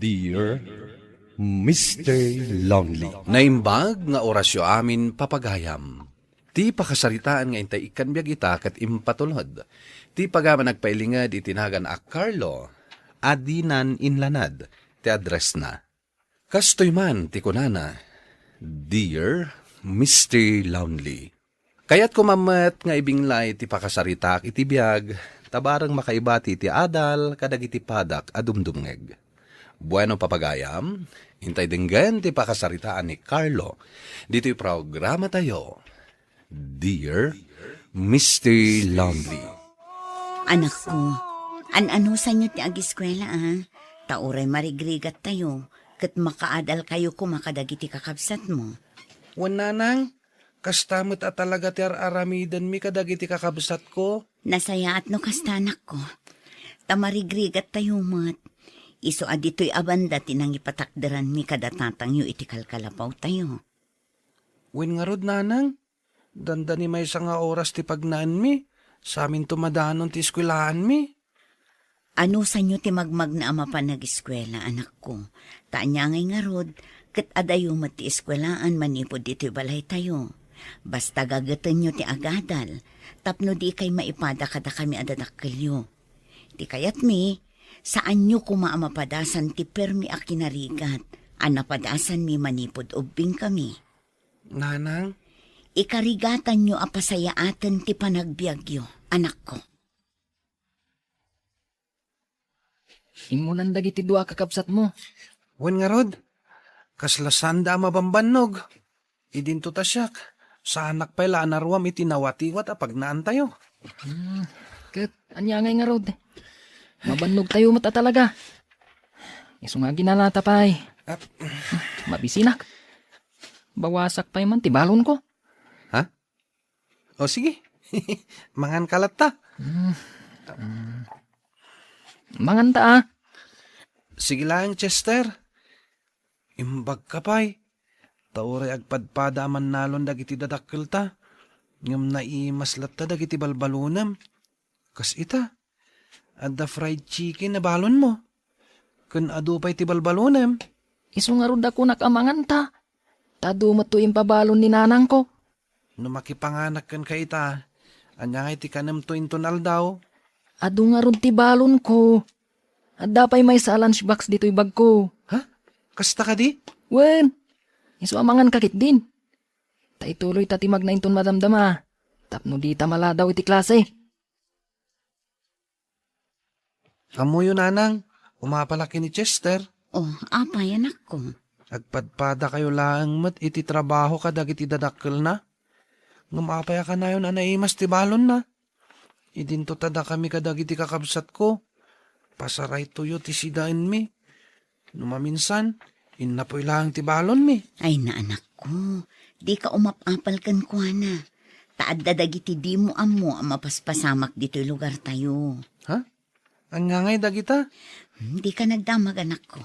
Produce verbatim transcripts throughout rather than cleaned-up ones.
Dear Mister Lonely. Naimbag nga orasyo amin, papagayam. Ti pakasaritaan nga intay ikkan biag ita ket impatulod. Ti pagayam a nagpailinged iti nagan a Carlo, a dinan inlanad ti addressna. Kastoy man ti kunana, Dear Mister Lonely. Kayatko man met nga ibinglay ti pakasaritaak iti biag, ta bareng makaibati iti adal kadagiti padak a dumdumngeg. Bueno, papagayam, intay denggen ti pakasaritaan ni Carlo ditoy programatayo, Dear Mister Lonely. Anakko, an-anusanyo ti agiskuela, a? Ta uray marigrigattayo, ket makaadalkayo koma kadagiti kakabsatmo. Wen, nanang, kasta met a talaga ti ar-aramidenmi kadagiti kakabsatko. Nasayaat no kasta, anakko. Ta marigrigattayo met. Isu a ditoy a banda ti nangipatakderanmi kada tatangyo iti kalkalapawtayo. Wen ngarud, nanang, dandani maysa nga oras ti pagnaenmi, saminto madanon ti eskuelaanmi. Anusanyo ti magmagna a mapan agiskuela, anakko? Ta ania ngay ngarud, ket adayo met ti eskuelaan manipud ditoy balaytayo. Basta gagetenyo ti agadal, tapno dikay maipada kadakami a dadakkelyo. Ti kayatmi, saanyo koma a mapadasan ti permi a kinarigat a napadasanmi manipud ubbingkami. Nanang? Ikarigatanyo a pasayaaten ti panagbiagyo, anakko. Immunan dagiti dua a kakabsatmo. Wen ngarud, kasla saanda a mabambannog. Idinto ta siak, saanak pay la a naruam iti nawatiwat a pagnaantayo. Hmm, ket ania ngay ngarud? Mabannogtayo met a talaga. Isu nga aginanata pay. Ah. Mabisinak. Bawasak pay man ti balonko. Ha? O, sige. Manganka latta. Mm. Mm. Manganta, a. Sige laeng, Chester. Imbagka pay. Ta uray agpadpada a mannalon dagiti dadakkelta, ngem naimas latta dagiti balbalonem. Kas ita, adda fried chicken a balonmo. Ken adu pay ti balbalonem. Isu ngarud a kunak a manganta. Ta adu met ti impabalon ni nanangko. No makipanganak kenka ita, ania ngay ti kanemto inton aldaw? Adu ngarud ti balonko. Adda pay maysa a lunchbox ditoy bagko. Ha? Kasta kadi? Wen, isu a manganka ketdin. Ta ituloyta ti magna inton madamdama, tapno dita maladaw iti klase. Ammoyo, nanang, umapalak ken ni Chester. O, apay, anakko? Agpadpadakayo laeng met iti trabaho kadagiti dadakkelna. Ngem apay a kanayon a naimas ti balonna? Idinto ta dakami kadagiti kakabsatko. Pasaraytoyo ti sidaenmi. No maminsan, innapoy laeng ti balonmi. Ay, naanakko, dika umap-apal kenkuana. Ta adda dagiti dimo ammo a mapaspasamak ditoy lugartayo. Ha? Ania ngay dagita? Hmm, dika nagdamag, anakko.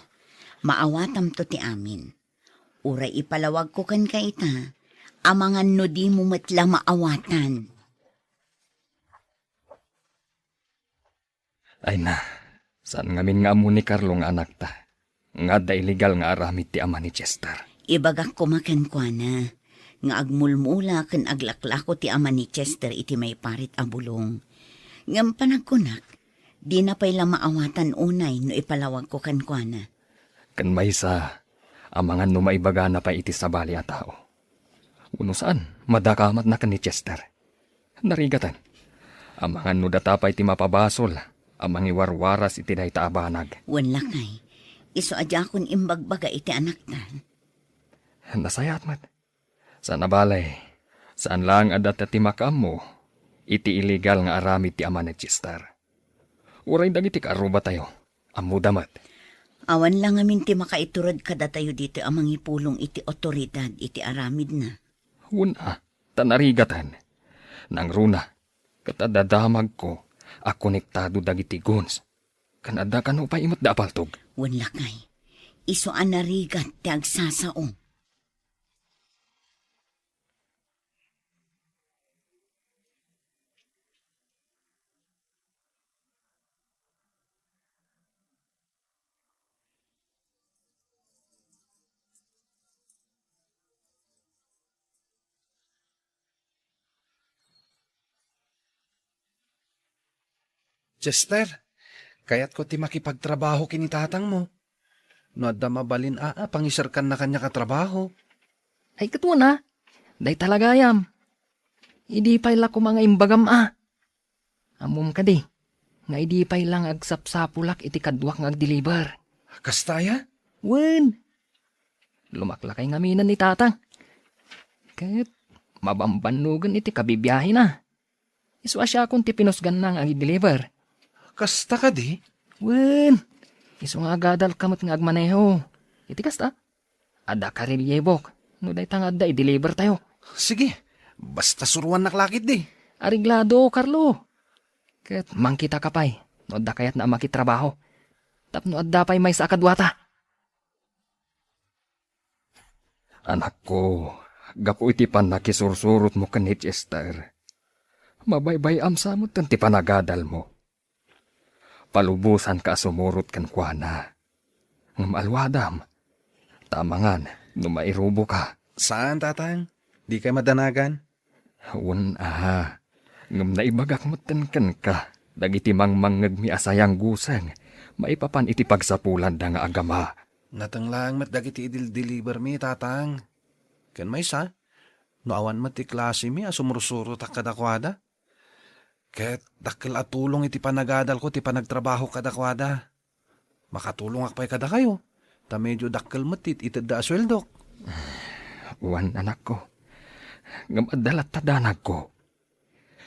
Maawatamto ti amin. Uray ipalawagko kenka ita, amangan no dimo met la maawatan. Ay na, saan ngamin nga ammo ni Carlo nga anakta, nga adda illegal nga aramid ti ama ni Chester. Ibagak koma kenkuana nga agmulmula ken aglaklako ti ama ni Chester iti maiparit a bulong. Ngem panagkunak, dina pay la maawatan unay no ipalawagko kenkuana. Ken maysa, amangan no maibagana pay iti sabali a tao. Wenno saan, madakamatna ken ni Chester. Narigaten. Amangan no data pay ti mapabasol a mangiwarwaras iti dayta a banag. Wen lakay, isu a diakon imbagbaga iti anakta. Nasayaat met. Saan a balay, saan laeng a data ti makaammo iti illegal nga aramid ti ama ni Chester. Uray dagiti kaarrubatayo, ammoda met. Awan la ngamin ti makaitured kadatayo ditoy a mangipulong iti awtoridad iti aramidna. Wen a, ta narigaten. Nangruna, ket adda damagko a konektado dagiti goons, ken adda kano pay met da a paltog. Wen lakay, isu a narigat ti agsasao. Chester, kayatko ti makipagtrabaho ken ni tatangmo. No adda mabalin a, a, pangiserkanna kaniak a trabaho. Ay, ket wen a. Dayta la gayam. Idi pay la koma nga imbagam a. Ammom kadi, nga idi pay la nga agsapsapulak iti kaduak nga agdeliver. Kasta aya? Wen. Lumaklakay ngamin ni tatang. Ket mabambannogen iti kabibiahena. Isu a siakon ti pinusganna nga agdeliver. Kasta kadi? Wen. Isu nga agadalka met nga agmaneho. Iti kasta, adda karelyebok no dayta nga adda idelivertayo. Sige, basta suroannak la ketdi. Areglado, Carlo. Ket mangkitaka pay no adda kayatna a makitrabaho. Tapno adda pay maysa a kaduata. Anakko, gapu iti pannakisursurotmo ken ni Chester, mabaybay-am sa metten ti panagadalmo. Palubosanka a sumurot kenkuana. Ngem aluadam, ta amangan no mairuboka. Saan, tatang? Dikay madanagan? Wen a, ngem naibagak metten kenka dagiti mangmangngegmi a sayangguseng maipapan iti pagsapulanda nga agama. Nateng laeng met dagiti idildelivermi, tatang. Ken maysa, no awan met ti klasemi a sumursurotak kadakuada. Ket dakkel a tulong iti panagadalko ti panagtrabaho kadakuada. Makatulongak pay kadakayo, ta medio dakkel met ti itedda a sueldok. Wen, anakko. Ngem adda latta danagko.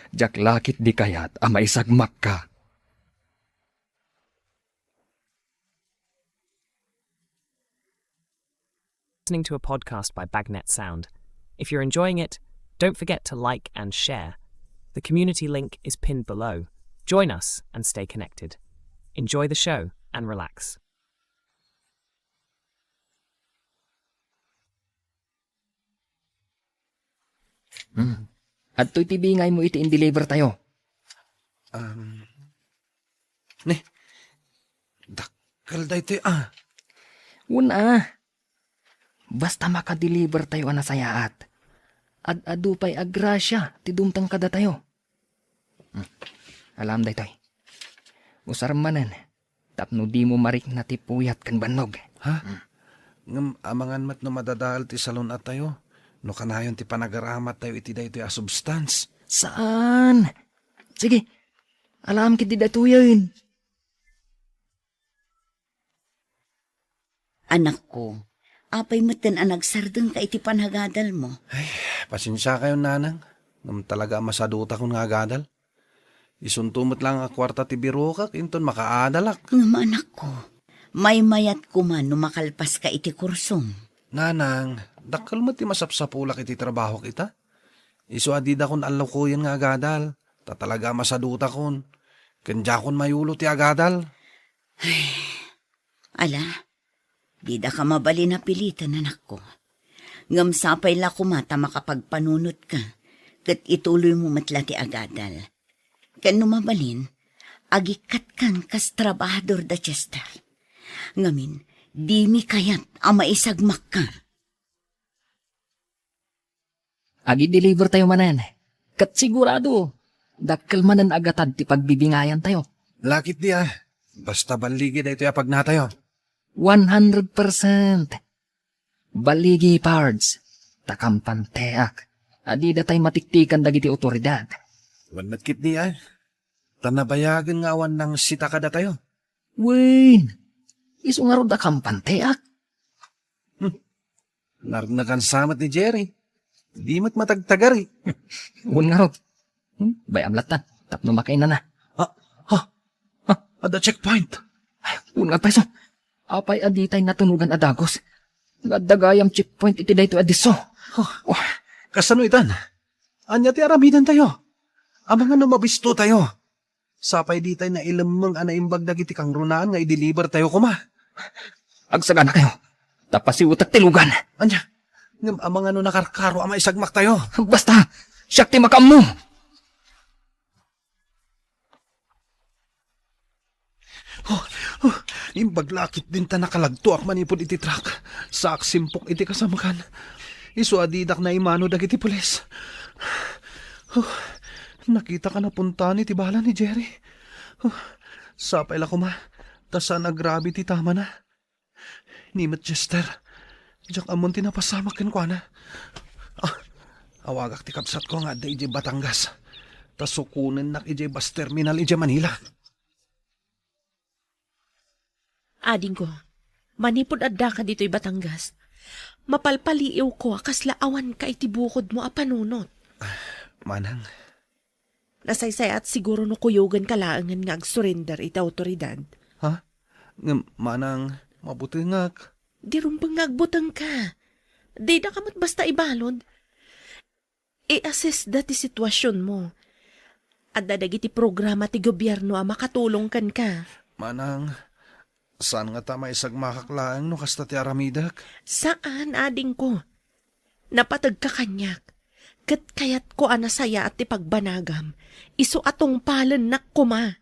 Diak la ketdi kayat a maisagmakka. Listening to a podcast by Bagnet Sound. If you're enjoying it, don't forget to like and share. The community link is pinned below. Join us and stay connected. Enjoy the show and relax. Hmm. Adtoy ti bingaymo iti indeliver tayo. Um, ne, dakkel daytoy a. Wen a. Basta makadeliver tayo a nasayaat. Ad-adu pay a grasia ti dumteng kadatayo. Hmm. Alam daytoy. Usar manen tapno dimo marikna ti puyat ken bannog. Ha? Hmm. Ngem amangan met no madadael ti salun-at tayo, no kanayon ti panagaramat tayo iti daytoy a substance. Saan? Sige, alam ketdi daytoyen. Anakko, apay metten a nagsardengka iti panagadalmo? Ay, pasensiakayon, nanang. Ngem talaga a masadutakon nga agadal. Isunto met laeng a kuarta ti birokak, inton makaadalak. Ngem anakko, maymayat koma no makalpaska iti kursom. Nanang, dakkel met ti masapsapulak iti trabahok ita. Isu a didakon allokoyen nga agadal, ta talaga a masadutakon. Ken diakon mayulo ti agadal. Ala, didaka mabalin a piliten, anakko. Ngem sapay la koma ta makapagpanunotka, ket ituloymo met la ti agadal. Ken no mabalin, agikkatkan kas trabahador da Chester. Ngamin, dimi kayat a maisagmakka. Agideliver tayo manen. Ket sigurado, dakkel manen a gatad ti pagbibingayan tayo. Lakit di a. Basta balligi daytoy a pagnatayo. One hundred percent. Balligi, Pards. Ta kampanteak a dida tay matiktikan dagiti otoridad. Wen met ketdi a. Ta nabayagen nga awan nangsita kadatayo. Wen, isu ngarud a kampanteak. Hmm. Narnagan sa met ni Jerry. Di met matagtagari. Wen ngarud. Hmm? Bay-am latta, tapno makainana. Ha? Ha? Ha? Adda checkpoint. Ay, wen nga payso. Apay a ditay natunogan a dagus? Nga adda gayam checkpoint iti daytoy a disso. Huh. Wah. Kasano itan? Ania ti aramiden tayo? Amangan no mabisto tayo. Sapay ditay nailemmeng a naimbag dagiti kangrunaan nga ideliver tayo koma. Agsagana kayo. Ta pasiwetek ti lugan. Ania? Ngem amangan no nakarkaro a maisagmak tayo. Basta, siak ti makaammo. Oh, oh, imbag lakit din ta nakalagtoak manipud iti truck. Saak simpok iti kasamkan. Isu a didak naimano dagiti pulis. Oh, nakitaka napuntan iti bala ni Jerry. Sapay la koma, ta saan a grabe ti tamana. Ni met Chester, diak ammon ti napasamak kenkuana. Ah, awagak ti kabsatko nga adda idiay Batangas. Ta sukonennak idiay bus terminal idiay Manila. Adingko, manipud addaka ditoy Batangas, mapalpaliiwko a kasla awanka iti bukodmo a panunot. Manang. Nasaysayaat siguro no kuyogenka laengen nga agsurrender iti awtoridad. Ha? Ngem, manang, mabutengak. Di rumbeng nga agbutengka. Didaka met basta ibalud. I-assess da ti situasionmo. Adda dagiti programa ti gobierno a makatulong kenka. Manang, saan ngata maisagmakak laeng no kasta ti aramidek? Saan, adingko. Napategka kaniak, ket kayatko a nasayaat ti pagbanagam, isu a tungpalennak koma.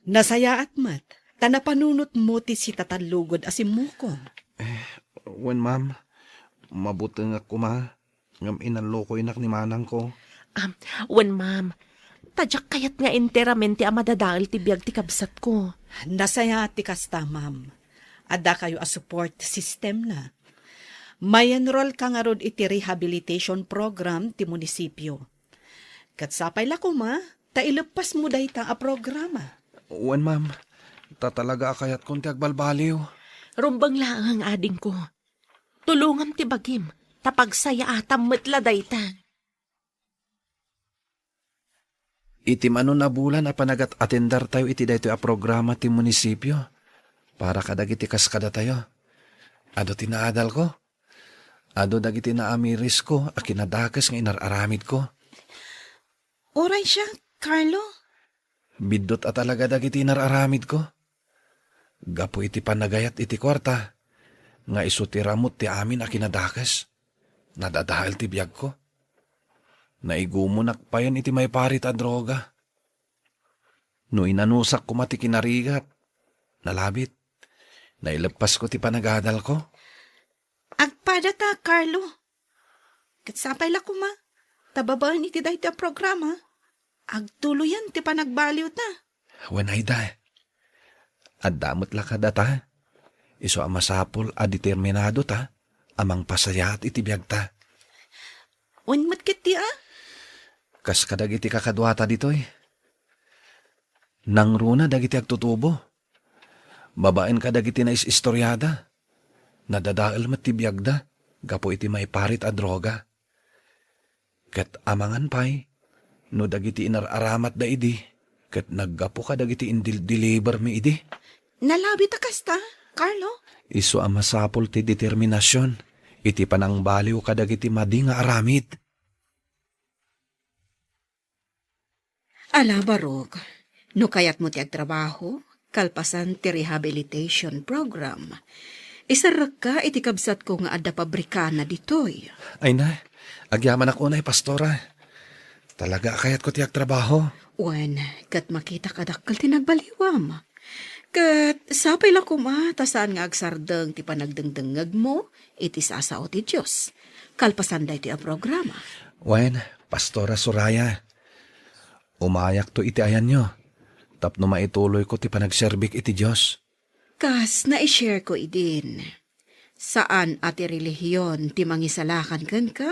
Nasayaat met, ta napanunotmo ti sitatallugod a simmukong. Eh, wen, ma'am. Mabutengak koma, ngem inallokoynak ni manangko. Am, wen, ma'am. Ta diak kayat nga enteramente a madadael ti biag ti kabsatko. Nasayaat ti kasta, ma'am. Addakayo a support system na. May-enrollka ngarud iti rehabilitation program ti munisipio. Ket sapay la koma, ta ileppasmo dayta a programa. Wen, ma'am. Ta talaga a kayatkon ti agbalbaliw. Rumbeng laeng, adingko. Tulongam ti bagim, ta pagsayaatam met la dayta. Iti mano a bulan a panagat-atendartayo iti daytoy a programa ti munisipio para kadagiti kas kadatayo, adu ti naadalko. Adu dagiti naamirisko a kinadakes nga inar-aramidko. Uray siak, Carlo. Biddut a talaga dagiti inar-aramidko. Gapu iti panagayat iti kuarta, nga isu ti ramut ti amin a kinadakes. Nadadael ti biagko. Naigumonak payen iti maiparit a droga. No inanusak koma ti kinarigat, nalabit. Naileppasko ti panagadalko. Agpadata, Carlo. Ket sapay la koma, ta babaen iti daytoy a programa, agtuloyan ti panagbaliwta. Wen, Aida, adda met la kadata. Isu a masapul a determinadota a mangpasayaat iti biagta. Wen met ketdi a? Kas kadagiti kakaduata ditoy. Nangruna dagiti agtutubo. Babaen kadagiti nais-istoriada, nadadael met ti biagda gapu iti maiparit a droga. Ket amangan pay no dagiti inar-aramatda idi ket naggapu kadagiti indil-delivermi idi. Nalabit a kasta, Carlo? Isu a masapul ti determinasion iti panangbaliw kadagiti madi nga aramid. Ala, Barok, no kayatmo ti agtrabaho, kalpasan ti rehabilitation program, iserrekka iti kabsatko nga adda pabrikana ditoy. Ay na, agyamanak unay, Pastora. Talaga a kayatko ti agtrabaho. Wen, ket makitak a dakkel ti nagbaliwam. Ket sapay la koma ta saan nga agsardeng ti panagdengdengngegmo iti sasao ti Dios, kalpasan daytoy a programa. Wen, Pastora Soraya, umayakto iti ayanyo tapno maituloyko ti panagserbik iti Dios. Kas naishareko idin, saan a ti relihiyon ti mangisalakan kenka,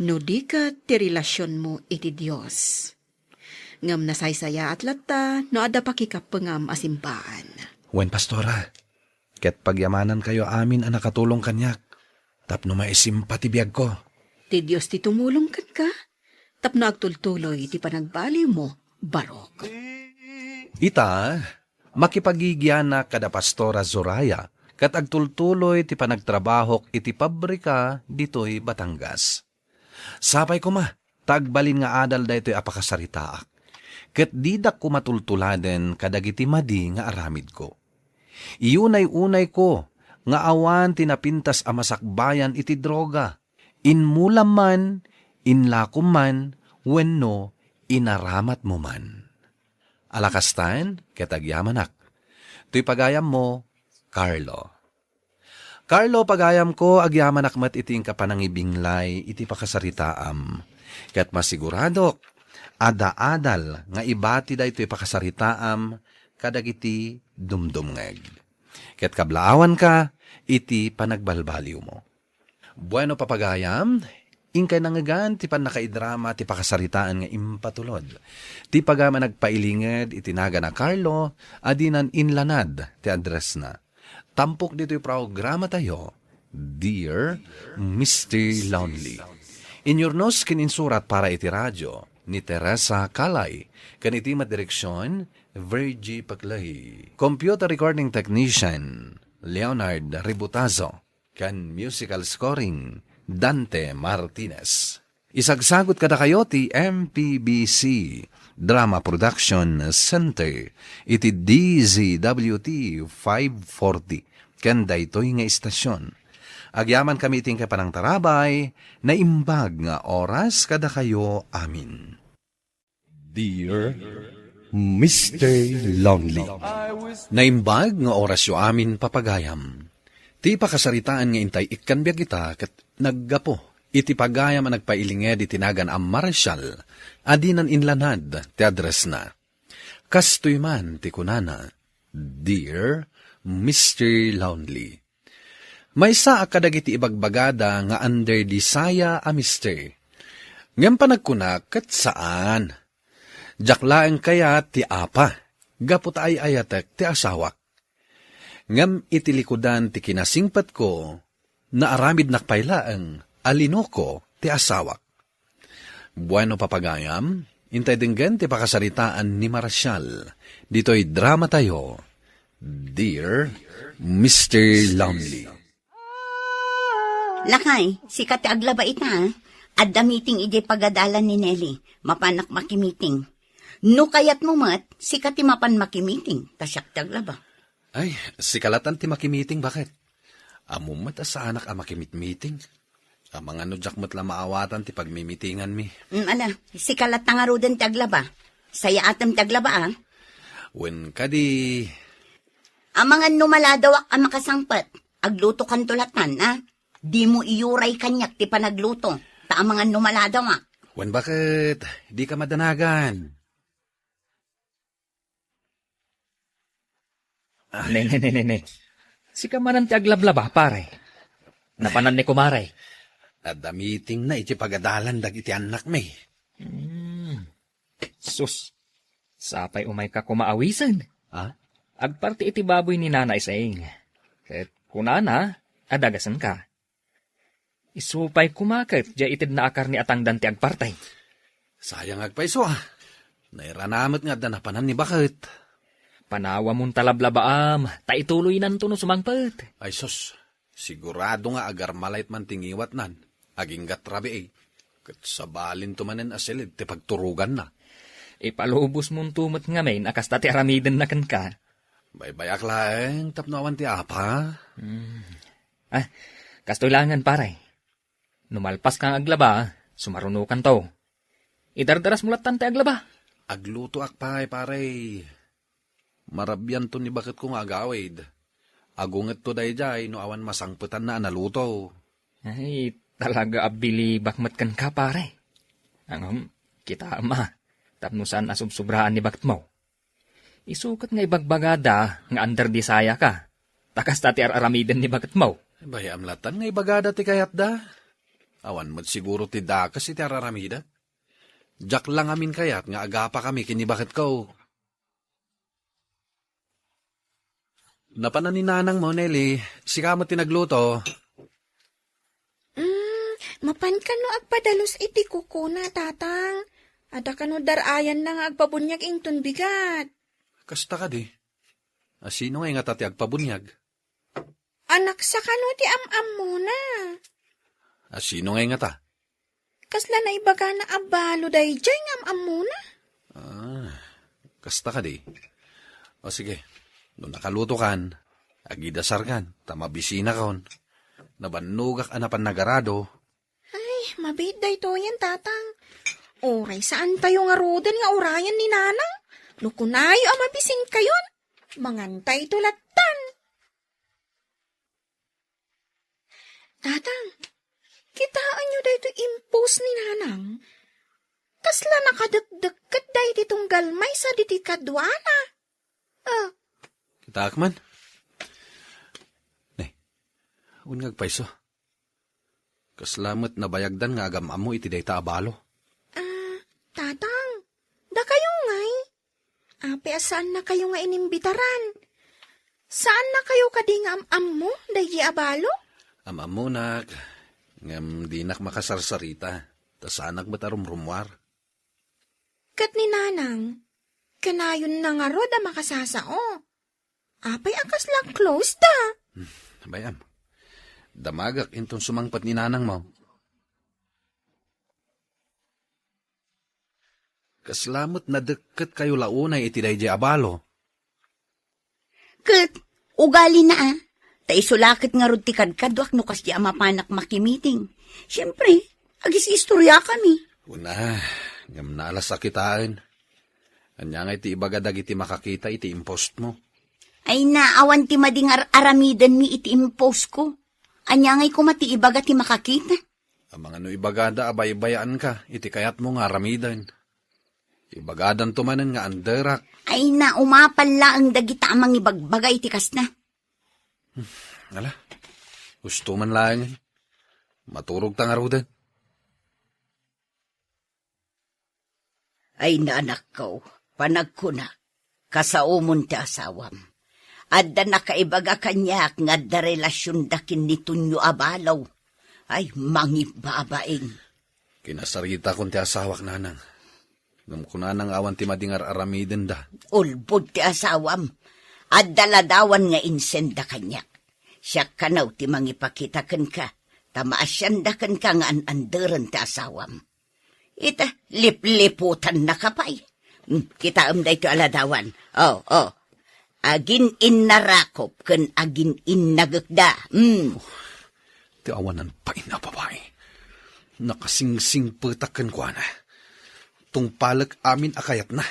no di ket ti relasionmo iti Dios. Ngem nasaysayaat latta no adda pakikappengam a simbaan. Wen, Pastora, ket pagyamanankayo amin a nakatulong kaniak tapno maisimpa ti biagko. Ti Dios ti tumulong kenka tapno agtultuloy ti panagbaliwmo, Barok. Ita, makipagigianak kada Pastora Zoraya ket agtultuloy ti panagtrabahok iti pabrika ditoy Batangas. Sapay koma ta agbalin nga adal daytoy a pakasaritaak, ket didak koma tultuladen kadagiti madi nga aramidko. Iyunay-unayko nga awan ti napintas a masakbayan iti droga, inmulam man, inlakom man, wenno inaramatmo man. Ala kastan, ket agyamanak. Toy pagayammo, Carlo. Carlo, pagayamko, agyamanak met iti inka panangibinglay iti pakasaritaam. Ket masiguradok adal-adal nga ibati daytoy pakasaritaam kadagiti dumdumngeg. Ket kablaawanka iti panagbalbaliwmo. Bueno, papagayam, inkay nangngegan ti pannakaidrama ti pakasaritaan nga impatulod. Ti pagayam a nagpailinged iti nagan a Carlo a dinan inlanad ti addressna. Tampok ditoy programatayo, Dear Mister Lonely. Inyurnos ken insurat para iti radio ni Teresa Calay, ken iti met direksion, Virgie Paclay. Computer recording technician, Leonard Ributazo, ken musical scoring, Dante Martinez. Isagsagut kadakayo ti M P B C Drama Production Center iti D Z W T five forty ken daytoy nga istasyon. Agyamankami iti inkay panangtarabay, naimbag nga oras kadakayo amin. Dear Mister Lonely. Naimbag nga orasyo amin, papagayam. Ti pakasaritaan nga intay ikkan biag ita ket naggapu iti pagayam a nagpailinged iti nagan a Marshall a dinan inlanad ti addressna. Kastoy man ti kunana, Dear Mister Lonely. Maysaak kadagiti ibagbagada nga under the saya a mister. Ngem panagkunak ket saan. Diak laeng kayat ti apa, gapu ta ay-ayatek ti asawak. Ngem iti likudan ti kinasingpetko, naaramidnak pay laeng a linuko ti asawak. Bueno, papagayam, intay denggen ti pakasaritaan ni Marshall ditoy dramatayo, Dear Mister Lonely. Lakay, sika ti aglaba ita, ah. Adda meeting idiay pagadalan ni Nelly. Mapanak makimiting. No kayatmo met, sika ti mapan makimiting, ta siak ti aglaba. Ay, sika latan ti makimiting, baket? Ammom met a saanak a makimitmiting. Amangan no diak met la maawatan ti pagmimitinganmi. Mm, ala, sika latta ngaruden ti aglaba. Sayaatem ti aglaba, ah. Wen kadi. Amangan no maladawak a makasangpet, aglutokanto latan, ah. Dimo iyuray kaniak ti panagluto, ta amangan no maladawak. Wen baket, dika madanagan. Ah. Ne, ne, ne, ne, ne. Sika manen ti aglablaba, pare. Napanan ni kumare. Adda meetingna iti pagadalan dagiti annakmi. Hmm. Sus, sapay umayka koma awisen. Ah? Agparti iti baboy ni Nana Iseng. Ket kunana, adagasenka. Isu pay koma ket diay itedna a karne a tangdan ti agparti. Sayang agpayso, ah. Nairana met nga adda napanan ni baket. Panawamon ta lablabaam, ta ituloynanto no sumangpet. Ay sus, sigurado nga agarmalait man ti ngiwatnan. Aginggat rabii. Ket sabalinto manen a silid ti pagturoganna. Ipalubosmonto met ngamin a kasta ti aramidenna kenka. Baybayak laeng tapno awan ti apa. Hmm. Ah, kastoy laengen, pare. No malpaska nga aglaba, sumarunokanto. Idardarasmo lattan ti aglaba. Aglutoak pay, pare. Marabianto ni baketko nga agawid. Agungetto daydiay no awan masangpetanna a naluto. Ay, talaga a bilibak met kenka, pare. Ngem, kitaem a, tapno saan a subsobraan ni baketmo. Isu ket nga ibagbagada nga under the saya ka. Ta kasta ti ar-aramiden ni baketmo. Bayam latan nga ibagada ti kayatda. Awan met siguro ti dakes iti ar-aramidek. Diak la ngamin kayat nga agapakami ken ni baketko. Napanan ni nanangmo, Nelly. Sika met ti nagluto. Mm, mapan kano agpadalus iti kukuna, Tatang? Adda kano dar-ayanna nga agpabuniag inton bigat? Kasta kadi. A, sino ngay ngata ti agpabuniag? Anaksa kano ti am-ammona? A, sino ngay ngata? Kasla naibagana a balo daydiay nga am-ammona? Ah, kasta kadi. O sige, no nakalutokan, agidasarkan, ta mabisinakon. Nabannogak a napan nagarado. Ay, mabiit daytoyen, Tatang. Uray saantayo ngaruden nga urayen ni Nanang. No kunayo a mabisinkayon, mangantayto lattan. Tatang, kitaenyo daytoy impos ni Nanang? Kasla nakadekdekket daydi tunggal maysa diti kaduana. Ah. Kitaak man. Ne, un nga agpayso. Kasla met nabayagdan nga agam-ammo iti dayta a balo. Ah, Tatang, dakayo ngay? Apay a saannakayo nga inimbitaran? Saannakayo kadi nga am-ammo daydi a balo? Am-ammonak, ngem dinak makasarsarita, ta saanak met a rumrumuar. Ket ni Nanang, kanayonna ngarud a makasasao. Apay a kasla close da? Hmm, bay-am. Damagak inton sumangpet ni Nanangmo. Kasla met nadekket kayo la unay iti daydi a balo. Ket, ugalina, a. Ta isu la ket ngarud ti kadkaduak no kasdi a mapanak makimiting. Siempre, agis-istoriakami. Una, ngem naalas a kitaen. Ania ngay ti ibaga dagiti makakita iti impostmo? Ay na, awan ti madi nga ar-, aramidenmi iti impostko. Ania ngay koma ti ibaga ti makakita? Amangan no ibagada a baybayaanka iti kayatmo nga aramiden. Ibagadanto manen nga anderak. Ay na, umapal laeng dagita a mangibagbaga iti kasna. Ala, gusto man laeng. Maturog ta ngaruden. Ay na, anakko, panagkuna, kasaomon ti asawam. Adda nakaibaga kaniak nga adda relasionda ken ni Tonyo a balo. Ay, mangibabain. Kinasaritakon ti asawak, Nanang. Ngem kunana nga awan ti madi nga ar-aramidenda. Ulbod ti asawam. Adda ladawan nga insenda kaniak. Siak kano ti mangipakita kenka, ta maasianda kenka nga an-anderen ti asawam. Ita, lipliputannaka pay. Hmm, kitaem daytoy a ladawan. Oh, oh. Agin-innarakop ken agin-innagekda. Hmm. Ti awanan pain a babai. Nakasingsingpetak kenkuana. Tungpalek amin a kayatna.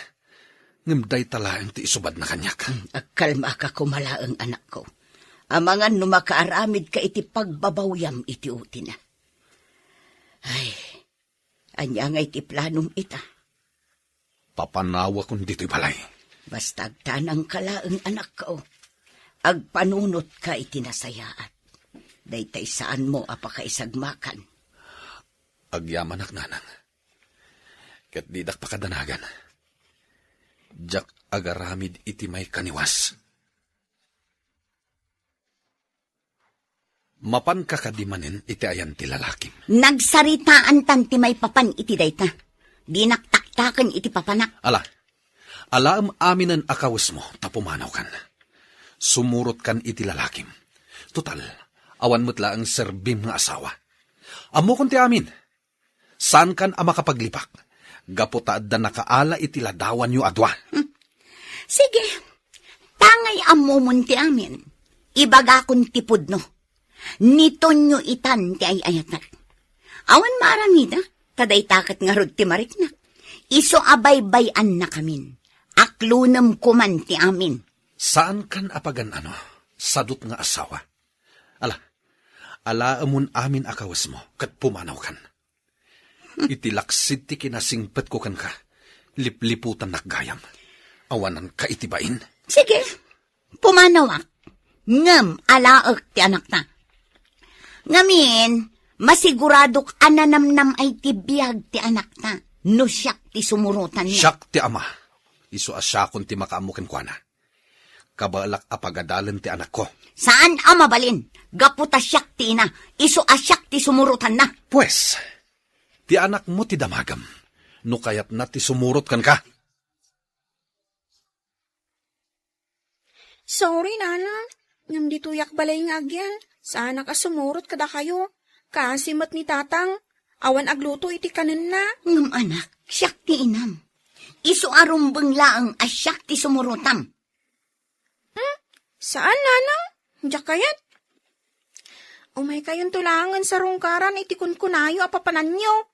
Ngem dayta laeng ti isubadna kaniak. Hmm, agkalmaka koma laeng, anakko. Amangan no makaaramidka iti pagbabawyam iti utina. Ay, ania ngay ti planom ita? Papanawakon ditoy balay. Basta agtanangka laeng, anakko. Agpanunotka iti nasayaat. Daytay saanmo a pakaisagmakan. Agyamanak, Nanang. Ket didak pakadanagan. Diak agaramid iti maikaniwas. Mapanka kadi manen iti ayan ti lalakim? Nagsaritaantan ti maipapan iti dayta. Dinak taktaken iti papanak. Ala, alaem aminen a kawesmo ta pumanawkan. Sumurotkan iti lalakim. Total, awan met laeng serbim nga asawa. Ammokon ti amin. Saankan a makapaglibak, gapu ta adda nakaala iti ladawanyo a dua. Hmm. Sige, tangay ammomon ti amin. Ibagakon ti pudno. Ni Tonyo itan ti ay-ayatek. Awan maaramida, ta dayta ket ngarud ti mariknak. Isu a baybay-annakamin. Aklonem koman ti amin. Saankan a pagan-ano, sadut nga asawa. Ala, alaemon amin a kawesmo, ket pumanawkan. Iti laksid ti kinasingpetko kenka, lipliputannak gayam. Awananka iti bain. Sige, pumanawak. Ngem alaek ti anakta. Ngamin, masiguradok a nanamnam-ay ti biag ti anakta no siak ti sumurotanna. Siak ti ama. Isu a siakon ti makaammo kenkuana. Kabaelak a pagadalen ti anakko. Saan a mabalin. Gapu ta siak ti ina, isu a siak ti sumurotanna. Pues, ti anakmo ti damagem, no kayatna ti sumurot kenka. Sorry, Nana. Ngem ditoyak balay nga agyan. Saanak a sumurot kadakayo. Kaasi met ni Tatang. Awan agluto iti kanenna. Ngem anak, siak ti inam. Isu a rumbeng laeng a siak ti sumurotam. Hmm? Saan, Nanang? Diak kayat. Umaykayonto laengen sarungkaran iti kunkunayo a papananyo.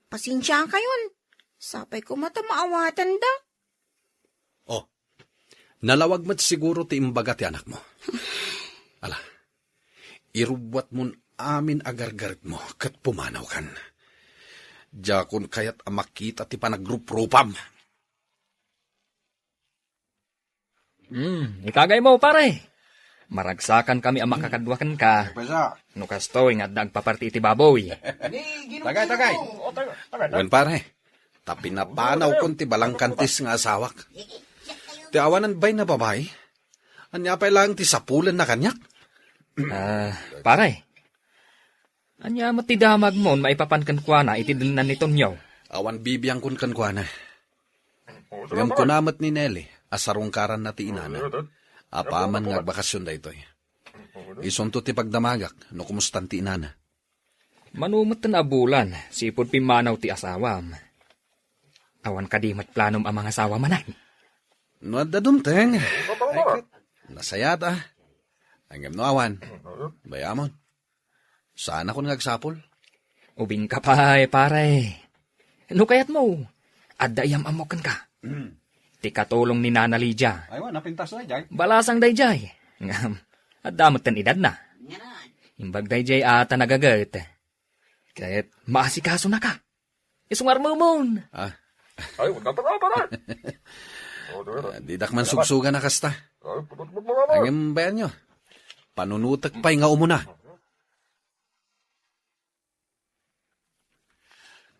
Pasensiakayon. Sapay koma ta maawatanda. Oh, nalawag met siguro ti imbaga ti anakmo. Ala, irubbuatmon amin a gargaretmo ket pumanawkan. Diakon kayat a makita ti panagruprupam. Hmm, ikagaymo, pare. Maragsakan kami a makakadua kenka. Pasa. No kastoy nga adda agpaparti iti baboy. Tagay, tagay. Wen, pare, ta pinapanawkon ti balangkantis nga asawak. Ti awanan bay na babai, ania pay laeng ti sapulenna kaniak? Ah, pare. Ania met ti damagmon maipapan kenkuana iti dennan ni Tonio? Awan bibiangkon kenkuana. Ngem kuna met ni Nelly a sarungkaranna ti inana. Apaman nga agbakasyon daytoy. Isunto ti pagdamagak no kumustan ti inana. Mano metten a bulan, sipud pimmanaw ti asawam. Awan kadi met planom a mangasawa manen? No adda dumteng, ay ket, nasayaat a. Ngem no awan, bay-amon. Saanakon nga agsapul. Ubingka pay, pare. No kayatmo, adda iyam-ammok kenka. Hmm. Ti katulong ni Nana Lydia. Ay, wa, napintas dayjay. Balasang dayjay. Ngem, adda metten edadna. Imbag dayjay a ta nagaget. Ket maasikaso naka. Isu nga armemon. Ah. Ay, wag ka pala, pare. Ah, didak man sugsugan a kasta. Ay, putut mo, pare. Ngem bayanyo. Panunutek pay nga umuna.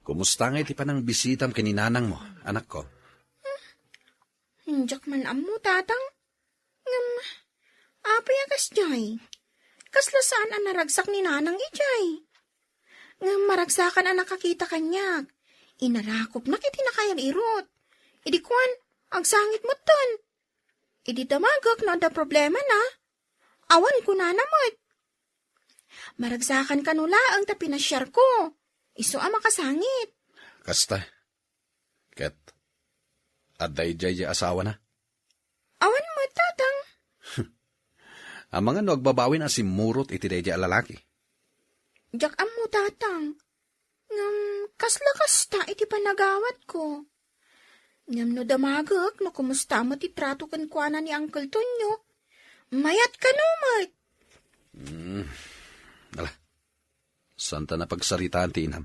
Kumusta nga iti panangbisitam ken ni nanangmo, anakko? Diak man ammo, Tatang. Ngem, apay a kasdiay? Kasla saan a naragsak ni Nanang idiay. Ngem maragsakan a nakakita kaniak. Inarakopnak iti nakayag-irot. Idi kuan, agsangit metten. Idi damagek no adda problemana, awan kunana met. Maragsakan kano laeng ta pinasiarko. Isu a makasangit. Kasta. Ket, adda idiay di asawana? Awan met, Tatang. Amangan no agbabawin a simmurot iti daydi a lalaki? Diak ammo, Tatang. Ngem, kasla kasta iti panagawatko. Ngem no damagek, no kumusta met ti trato kenkuana ni Uncle Tonyo, mayat kano met. Hmm. Ala, santa napagsaritaan ti inam.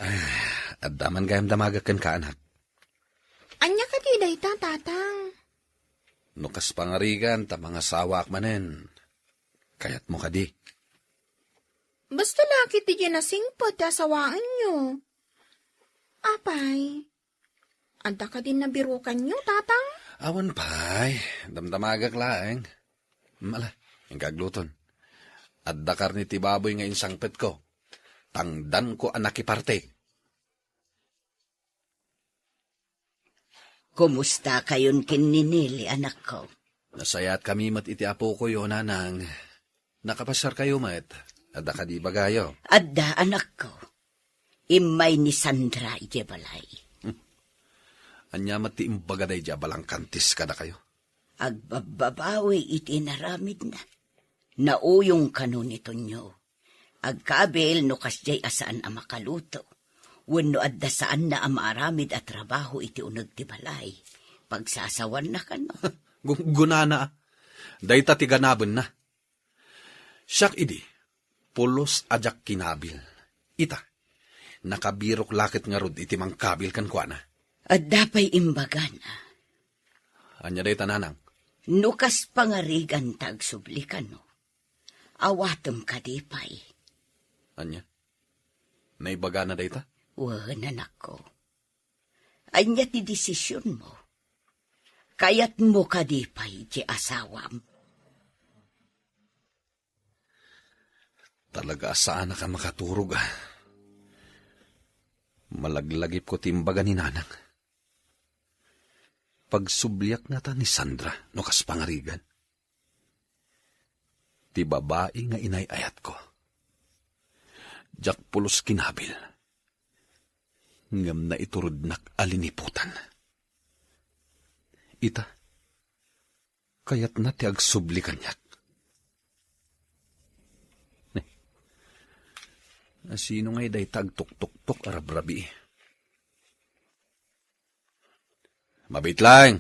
Ah, adda man gayam damagek kenka, anak. Ania kadi dayta, Tatang? No kas pangarigan ta mangasawaak manen, kayatmo kadi? Basta la ket diay nasingpet ti asawaenyo. Apay, adda kadin nabirukanyo, Tatang? Awan pay, damdamagak laeng. Mm, ala, inka agluton. Adda karne ti baboy nga insangpetko. Tangdanko a nakiparte. Kumusta kayon ken ni Nelly, anakko? Nasayaat kami met iti apokoyo, nanang. Nakapasiar kayo met. Adda kadi ibagayo? Adda, anakko. Immay ni Sandra idiay balay. Hmm. Ania met ti imbaga daydiay a balangkantis kadakayo? Agbabbabawi iti inaramidna. Nauyong kano ni Tonyo. Agkabil no kasdiay a saan a makaluto, wenno adda saanna a maaramid a trabaho iti uneg ti balay. Pagsasawanna kano. Gunggunana, a. Dayta ti ganabenna. Siak idi, pulos a diak kinabil. Ita, nakabirok la ket ngarud iti mangkabil kenkuana. Adda pay imbagana. Ania dayta, nanang? No kas pangarigan ta agsubli kano, awatem kadi pay. Ania? Naibagana dayta? Wen, anakko. Ania ti desisionmo? Kayatmo kadi pay ti asawam? Talaga a saanak a makaturog, a. Malaglagipko ti imbaga ni nanang. Pagsubliak ngata ni Sandra no kas pangarigan. Ti babai nga inay-ayatko. Diak pulos kinabil. Ngem naiturodnak a liniputan. Ita, kayatna ti agsubli kaniak. Ne. Asino ngay dayta agtuktoktok a rabrabii? Mabiit laeng.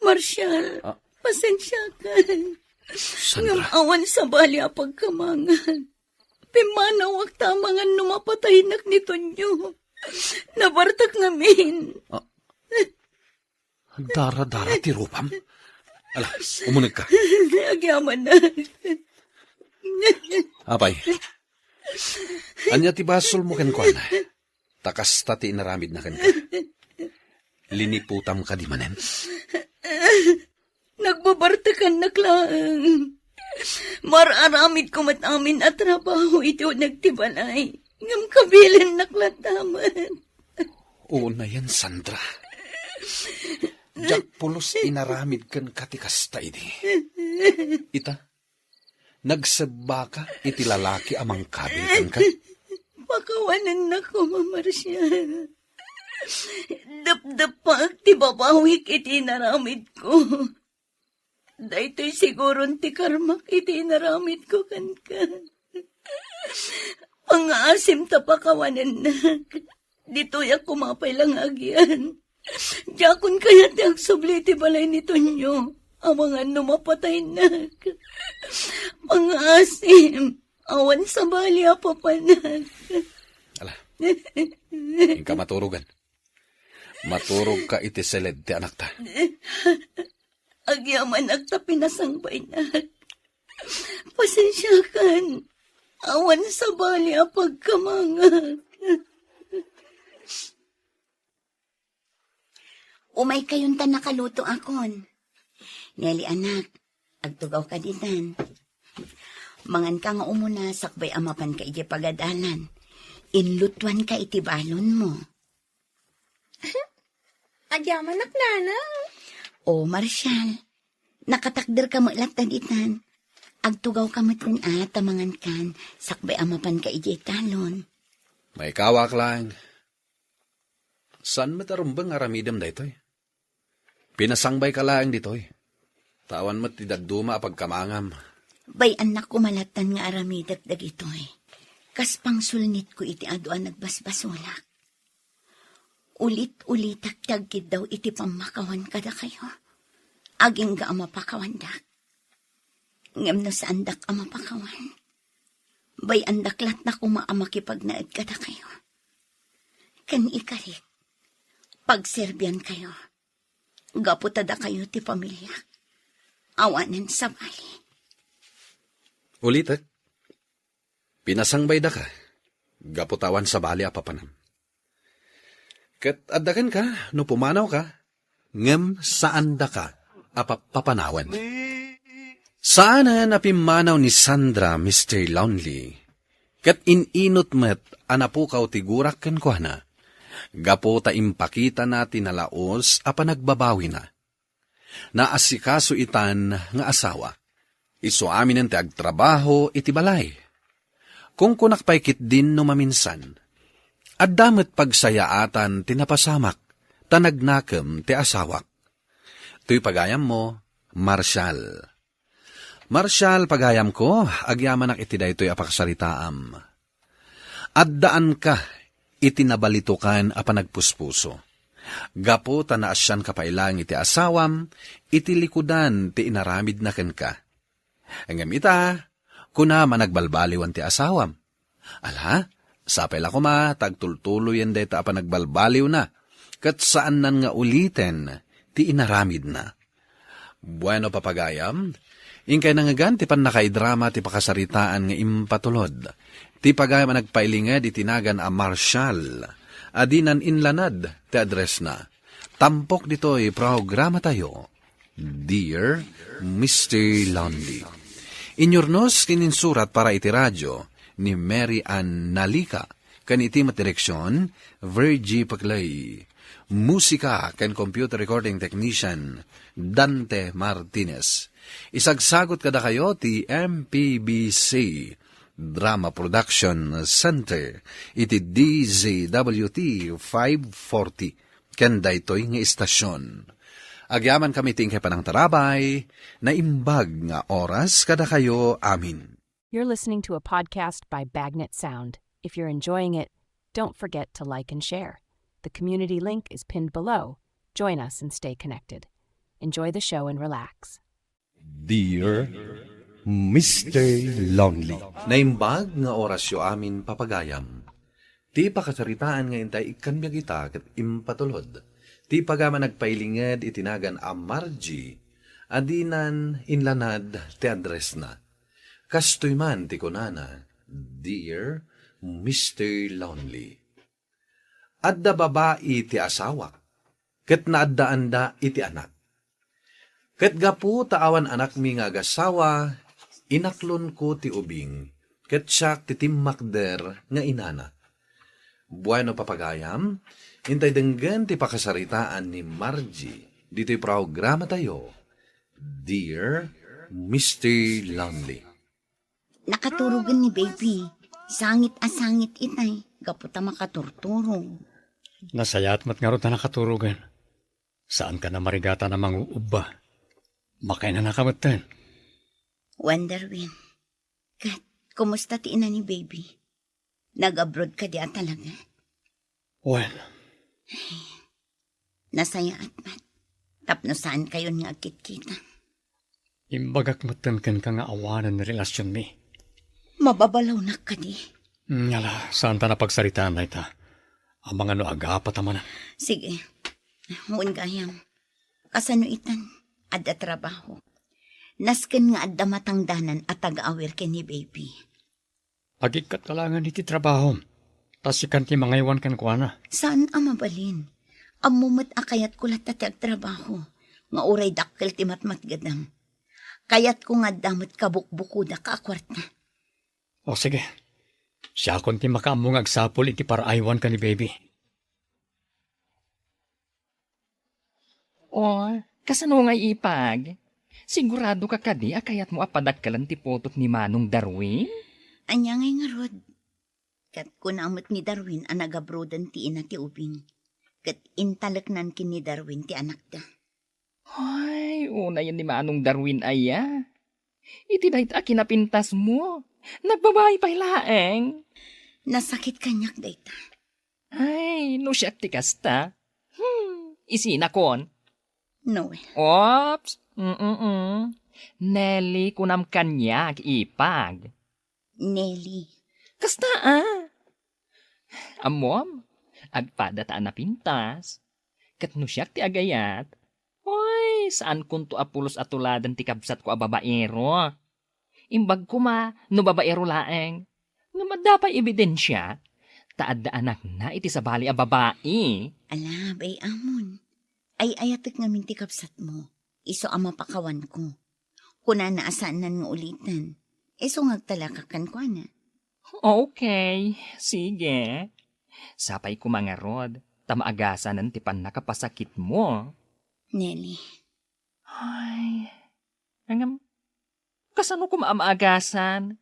Marshall, ah, pasensiakan. Sandra. Ngem awan sabali a pagkamangan. Pimmanawak ta amangan no mapataynak ni Tonyo. Nabartek ngamin. Ah, dara-dara ti rupam. Ala, umunegka. Agyamanak. Apay, ania ti basolmo kenkuana? Ta kasta ti inaramidna kenka. Liniputam kadi manen? Nagbabartekannak laeng. Mar-aramidko met amin a trabaho iti uneg ti balay. Ngem kabilennak latta met. Unayen, Sandra. Diak pulos inaramid kenka ti kasta idi. Ita, nagsebbaka iti lalaki a mangkabil kenka. Pakawanennak koma, Marcial. Depdeppak ti babawik iti inaramidko. Daytoy siguron ti karmak iti inaramidko kenka. Pangngaasim ta pakawanennak. Ditoyak koma pay la nga agian. Diakon kayat ti agsubli iti balay ni Tonyo. Amangan no mapataynak. Pangngaasim, awan sabali a papanak. Ala. Inka maturogan. Maturogka iti siled ti anakta. Agyamanak ta pinasangbaynak. Pasensiakan. Awan sabali a pagkamangak. Umaykayon ta nakalutoakon. Nelly, anak, agtugawka ditan. Manganka nga umuna sakbay a mapanka idiay pagadalan. Inlutuanka iti balonmo. Agyamanak, Nanang. O, Marcial, nakatakderka met latta ditan. Agtugawka met kun a ta mangankan sakbay a mapanka idiay talon. Maikawak laeng. Saan met a rumbeng nga aramidem daytoy? Pinasangbayka laeng ditoy. Ta awan met ti dadduma a pagkamangam. Bay-annak koma lattan nga aramidek dagitoy. Kas pangsulnitko iti adu a nagbasbasolak. Ulit-ulitak ti agkiddaw iti pammakawan kadakayo. Agingga a mapakawandak. Ngem no saandak a mapakawan, bay-andak latta koma a makipagnaed kadakayo. Ken ikarik, pagserbiankayo. Gapu ta dakayo ti pamiliak. Awanen sabali. Ulitek, pinasangbaydaka. Gapu ta awan sabali a papanam. Ket adda kenka no pumanawka, ngem saandaka a papapanawen. Saanen a pimmanaw ni Sandra, Mister Lonely, ket in-inut met a napukaw ti gurak kenkuana, gapu ta impakitana ti nalaus a panagbabawina. Naasikaso itan nga asawa. Isu aminen ti agtrabaho iti balay. Kunkunak pay ketdin no maminsan. Adda met pagsayaatan ti napasamak, ta nagnakem ti asawak. Toy pagayammo, Marshall. Marshall, pagayamko, agyamanak iti daytoy a pakasaritaam. Addaanka iti nabalitokan a panagpuspuso. Gapu ta naasianka pay laeng iti asawam, iti likudan ti inaramidna kenka. Ngem ita, kunam a nagbalbaliwan ti asawam. Ala, sapay la koma ta agtultuloyen dayta a panagbalbaliwna, ket saannan nga uliten ti inaramidna. Bueno, papagayam, inkay nangngegan ti pannakaidrama ti pakasaritaan nga impatulod. Ti pagayam a nagpailinged iti nagan a Marshall, a dinan inlanad ti addressna. Tampok ditoy programatayo, Dear Mister Lonely. Inyurnos ken insurat para iti radio ni Mary Ann Nalica, ken iti met direksion, Virgie Paclay. Musika ken computer recording technician, Dante Martinez. Isagsagut kadakayo ti M P B C Drama Production Center iti D Z W T five forty ken daytoy nga istasyon. Agyamankami ti inkay panangtarabay, naimbag nga oras kadakayo amin. You're listening to a podcast by Bagnet Sound. If you're enjoying it, don't forget to like and share. The community link is pinned below. Join us and stay connected. Enjoy the show and relax. Dear Mister Lonely. Naimbag nga orasyo amin, papagayam. Ti pakasaritaan nga intay ikkan biag ita ket impatulod ti pagayam a nagpailinged iti nagan a Margie a dinan inlanad ti addressna. Kastoy man ti kunana, "Dear Mister Lonely." Adda babai ti asawak, ket naaddaanda iti anak. Ket gapu ta awan anakmi nga agasawa, inaklonko ti ubing, ket siak ti timmakder nga inana. Bueno, papagayam, intay denggen ti pakasaritaan ni Margie ditoy programatayo, Dear Mister Lonely. Nakaturogen ni baby. Sangit a sangit itay, gapu ta makaturturog. Nasayaat met ngarud ta nakaturogen. Saanka a marigatan a mangu-ubba. Makainanaka metten. Wonder Win. Ket, kumusta ti ina ni baby? Nag-abroad kadi a talaga? Wen. Nasayaat met. Tapno saankayon nga agkitkita. Imbagak metten kenka nga awanen relasionmi. Mababalawnak kadi? Hmm, ala, saanta a pagsaritaan dayta. Amangan no agapa ta manen. Sige. Wen gayam. Kasano itan? Adda trabaho. Nasken nga adda matangdanan a taga-awir ken ni baby. Agikkatka laengen iti trabahom, ta sikan ti mangaywan kenkuana. Saan a mabalin. Ammo met a kayatko latta ti agtrabaho, nga uray dakkel ti matmatgedam. Kayatko nga adda met kabukbukodak a kuarta. O sige, siakon ti makaammo nga agsapul iti paraaywan ken ni baby. O, kasano ngay, ipag? Sigurado ka kadi a kayatmo a padakkelen ti putot ni Manong Darwin? Ania ngay ngarud? Ket kuna met ni Darwin a nagabroaden ti ina ti ubing, ket intaleknan ken ni Darwin ti anakda. Ay, unayen ni Manong Darwin aya. Iti dayta a kinapintasmo, nagbabai pay laeng. Nasakit kaniak dayta. Ay, no siak ti kasta. Hmm, isinakon. Noel. Oops. Mm-mm. Nelly, kunam kaniak, ipag. Nelly. Kasta, a. Ammom, agpada ta a napintas. Ket no siak ti agayat, oy, saankonto a pulos a tuladen ti kabsatko a babaero. Imbag koma no babaero laeng. Ngem adda pay ebidensia ta adda anakna iti sabali a babai. Ala, bay-amon. Ay-ayatek ngamin ti kabsatmo. Isu a mapakawanko. Kunana a saannan nga uliten. Isu nga agtalekak kenkuana. Okay, sige. Sapay koma ngarud, ta maagasanen ti pannakapasakitmo. Nelly. Ay, ngem, kasano koma a maagasan?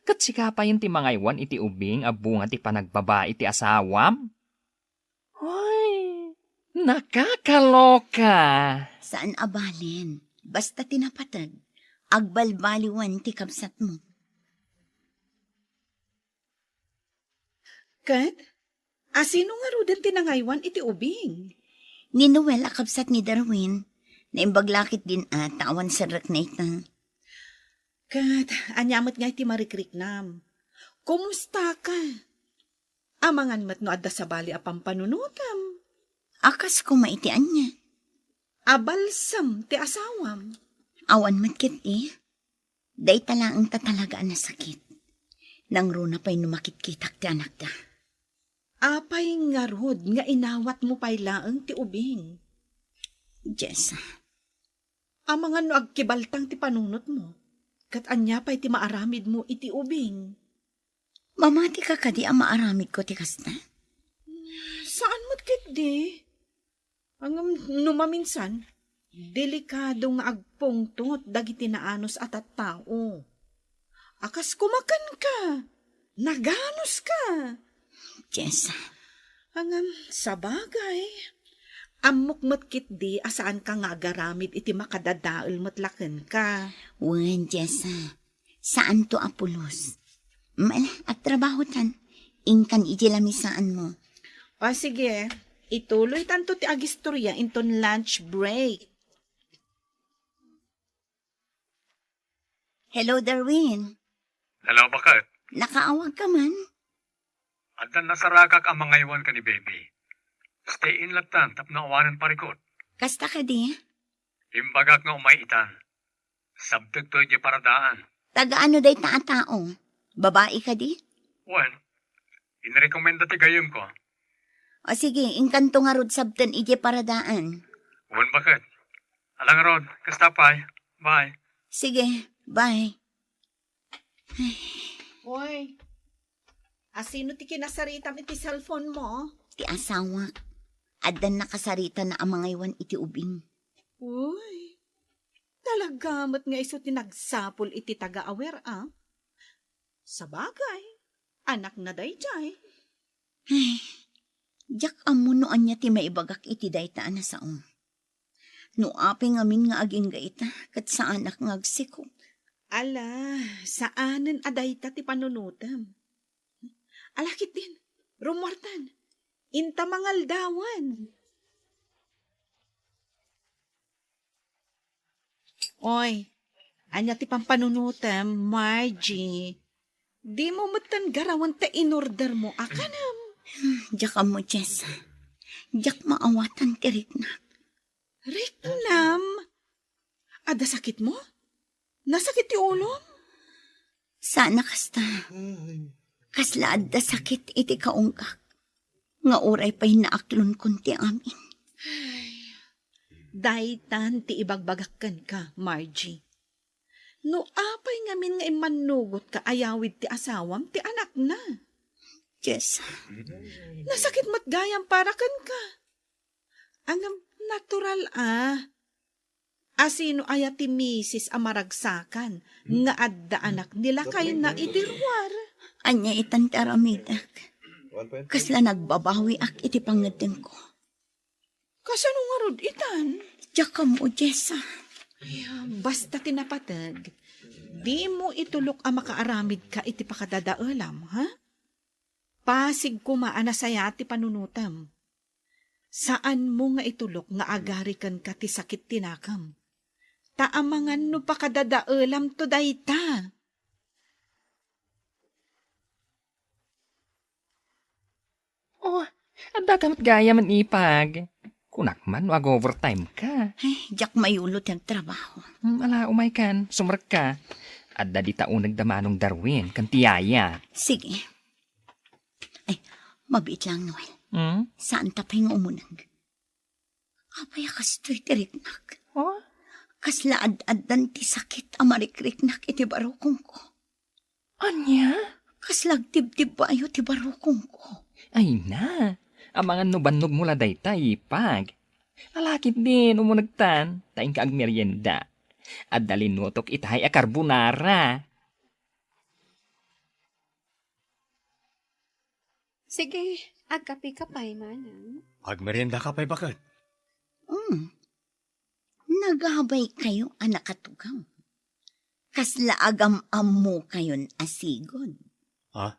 Ket sika payen ti mangaywan iti ubing a bunga ti panagbabai ti asawam? Ay, nakakaloka! Saan a balen. Basta ti napateg, agbalbaliwen ti kabsatmo. Ket, asino ngaruden ti nangaywan iti ubing? Ni Noel a kabsat ni Darwin. Naimbag la ketdin a ta awan serrekna ita. Ket, ania met ngay ti marikriknam? Kumustaka? Amangan met no adda sabali a pampanunotam. A kas koma iti ania? A balsem ti asawam. Awan met ketdi. Dayta laeng ta talaga a nasakit. Nangruna pay no makitkitak ti anakda. Apay ngarud nga inawatmo pay laeng ti ubing? Jessa. Amangan no agkibaltang ti panunotmo, ket ania pay ti maaramidmo iti ubing? Mamati ka kadi a maaramidko ti kasta? Saan met ketdi? Ngem no maminsan, delikado nga agpungtot dagiti naanus a tattao. A kas koma kenka, naganuska. Jessa. Ngem, sabagay, ammok met ketdi a saanka nga agaramid iti makadadael met la kenka. Wen, Jessa. Saanto a pulos. Mala, agtrabahotan. Inkan idiay lamisaanmo. O, sige. Ituloytanto ti agistoria inton lunch break. Hello, Darwin. Hello, baket? Nakaawag ka man? Adda nasaragak a mangaywan ken ni baby. Stay in lattan tapno awanen parikut. Kasta kadi? Imbagak nga umay itan. Sabtek to idiay paradaan. Taga ano dayta a tao? Babai kadi? Wen, inrekomenda ti gayyemko. O sige, inkanto ngarud sabten idiay paradaan. Wen, baket? Ala ngarud, kasta pay. Bye. Sige, bye. Oy, asino ti kinasaritam iti cellphone mo? Ti asawak. Addan nakasaritana a mangaywan iti ubing. Uy, talaga met nga isu ti nagsapul iti taga-aware, a? Sabagay, anakna daydiay. Ay, diak ammo no ania ti maibagak iti dayta a nasao. No apay ngamin nga agingga ita, ket saanak nga agsikog. Ala, saanen a dayta ti panunotem. Ala ketdin, rummuartan. Inta mangaldawan. Oy, ania ti pampanunotem, Margie? Dimo metten garawen ta inordermo a kanem. Diak ammo, Jess. Diak maawatan ti riknak. Riknam? Adda sakitmo? Nasakit ti ulom? Saan a kasta. Kasla adda sakit iti kaunggak nga uray pay naaklonkon ti amin. Daytan ti ibagbagak kenka, Margie. No apay ngamin nga immannugotka a yawid ti asawam ti anakna? Jess. Nasakit met gayam para kenka. Ngem natural a. Asino aya ti misis a maragsakan nga adda anak ni lakayna iti ruar? Ania itan ti aramidek? Kasla nagbabawiak iti pangngeddengko. Kasano ngarud itan? Diak ammo, Jessa. Ay, basta ti napateg, dimo itulok a makaaramidka iti pakadadaelam, ha? Pasig koma a nasayaat ti panunotem. Saanmo nga itulok nga agari kenka ti sakit ti nakem. Ta amangan no pakadadaelamto dayta. Oh, addaka met gayam, ipag. Kunak man no ag-overtime ka. Ay, diak mayulo ti agtrabaho. Hmm, ala, umaykan, sumrekka. Adda dita uneg da Manong Darwin, ken ti yaya. Sige. Ay, mabiit lang, Noel. Hmm? Saanta pay nga umuneg? Apay a kastoy ti riknak? Oh? Kasla ad-addan ti sakit a marikriknak iti barukongko. Ania? Kasla agtibtibbayo ti barukongko. Ay na, amangan no bannogmo la dayta, ipag. Ala ketdin, umunegtan, ta inka agmerienda. Adda linutok itahay a carbonara. Sige, agkapeka pay, manang. Agmeriendaka pay, baket? Mm. Nagabay kayo a nakatugaw. Kasla agam-ammo kayon a sigud. Ha?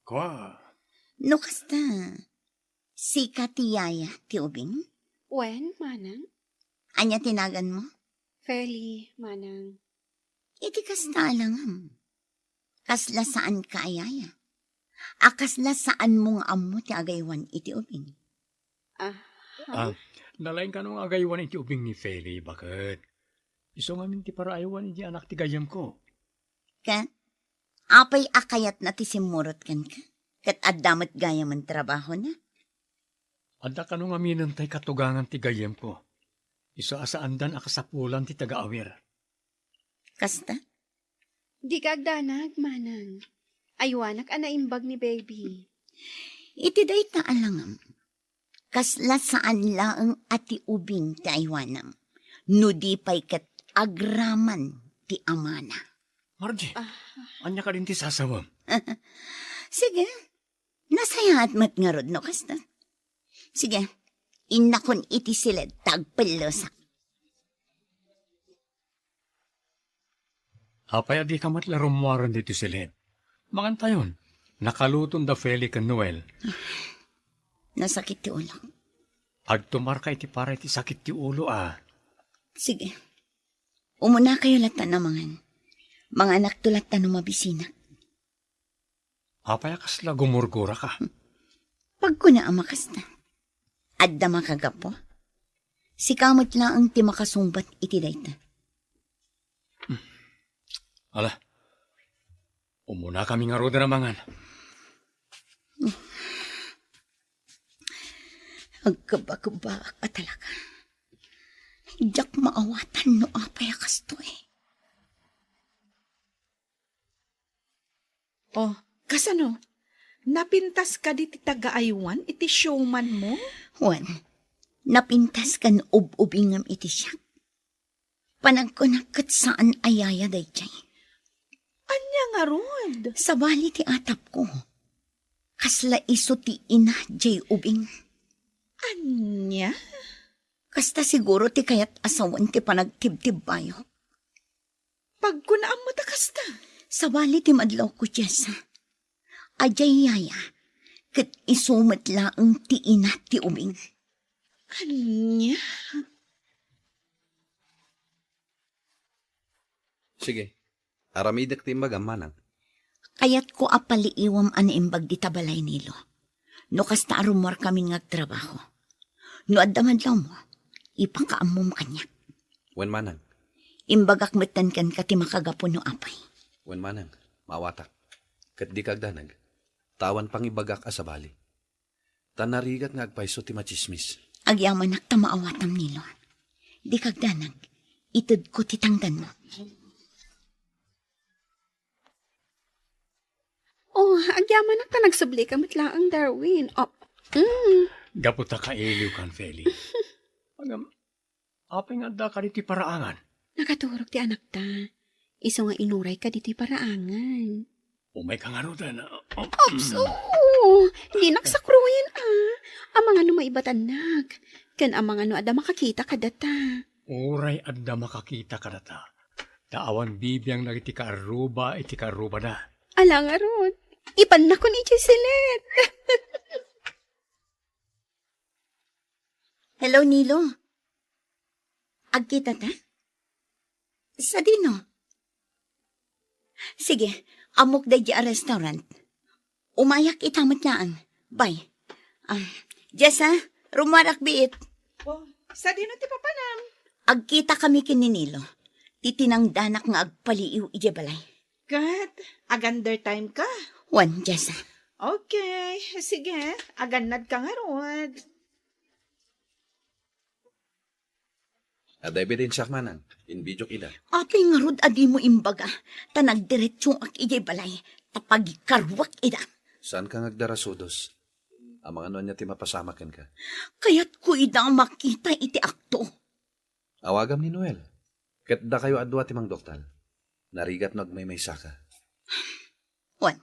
Kua? No kasta, sika ti yaya ti ubing? Wen, manang. Ania ti naganmo? Feli, manang. Iti kasta a langam. Kasla saanka a yaya? A kasla saanmo nga ammo ti agaywan iti ubing? Ah, ha? Ah, nalaing kano nga agaywan iti ubing ni Feli, baket? Isu ngamin ti paraaywan iti anak ti gayyemko. Ket apay a kayatna ti simmurot kenka? Ket adda met gayamen trabahona? Adda kano ngaminen tay katugangan ti gayyemko. Isu a saandan a kasapulan ti taga-awir. Kasta? Dika agdanag, manang. Aywanak a naimbag ni baby. Iti dayta a langam, kasla saan laeng a ti ubing ti aywanam, no di pay ket agraman ti amana. Margie, ah, ania kadin ti sasawem? Sige, nasayaat met ngarud no kasta. Sige, innakon iti siled ta agpellosak. Apay a dika met la rummuaren ditoy siled? Mangantayon, nakaluton da Feli ken Noel. Nasakit ti ulok. Agtumarka iti para iti sakit ti ulo, a. Sige. Umunakayo latta a mangan. Manganakto latta no mabisinak. Apay a kasla gumurguraka? Pagkuna a makasta. Adda makagapu? Sika met laeng ti makasungbat iti dayta. Ala, umunakami ngaruden a mangan. Agkabakabak a talaga. Diak maawatan no apay a kastoy. Oh, kasano? Napintas kadi ti taga-aywan iti showman mo? Wen, napintas kan ub-ubingam iti siak. Panagkunak ket saan a yaya daydiay. Ania ngarud? Sabali ti atapko. Kasla isu ti ina diay ubing. Ania? Kasta siguro ti kayat a sawen ti panagtibtibbayok. Pagkunaam met a kasta. Sabali ti madlawko, Jessa. Adiay yaya, ket isu met laeng ti ina ti ubing. Ania? Sige, aramidek ti imbagam, manang. Kayatko a paliiwam a naimbag dita balay, Nilo. No kasta a rummuarkamin nga agtrabaho. No adda madlawmo, ipakaammom kaniak. Wen, manang. Imbagak metten kenka ti makagapu no apay. Wen, manang, maawatak. Ket dika agdanag. Ta awan pangibagak a sabali. Ta narigat nga agpayso ti matsismis. Agyamanak ta maawatam, Nilo. Dika agdanag. Itedko ti tangdanmo. Oh, agyamanak ta nagsublika met laeng, Darwin. Oh, mm. Gapu ta kailiwkan, Feli. Ngem, apay nga adda kadi ti paraangan? Nakaturog ti anakta. Isu nga inuray kadi ti paraangan. Umayka ngaruden. Ops, oo. Dinak sakruyen, a. Amangan no maibatannak. Ken amangan no adda makakita kadata. Uray adda makakita kadata. Ta awan bibiang dagiti kaarruba iti kaarrubada. Ala ngarud, ipannakon idiay silet. Hello, Nilo. Agkitata? Sadino? Sige, ammok daydi a restaurant. Umayak ita met laeng. Bye. Ah, Jessa, rummuarak biit. Oh, sadino ti papanam? Agkitakami ken ni Nilo. Ti tinangdanak nga agpaliiw idiay balay. Ket, agander time ka? Wen, Jessa. Okay, sige. Agannad ka ngarud. Adda ebidensiak, manang. Inbidiok ida. Apay ngarud a dimo imbaga, ta nagdiretsoak idiay balay, ta pagikaruak ida. Saanka nga agdarasudos? Amangan no ania ti mapasamak kenka. Kayatko ida a makita iti akto. Awagam ni Noel. Ket dakayo a dua ti mangduktal. Narigat no agmaymaysaka. Wen,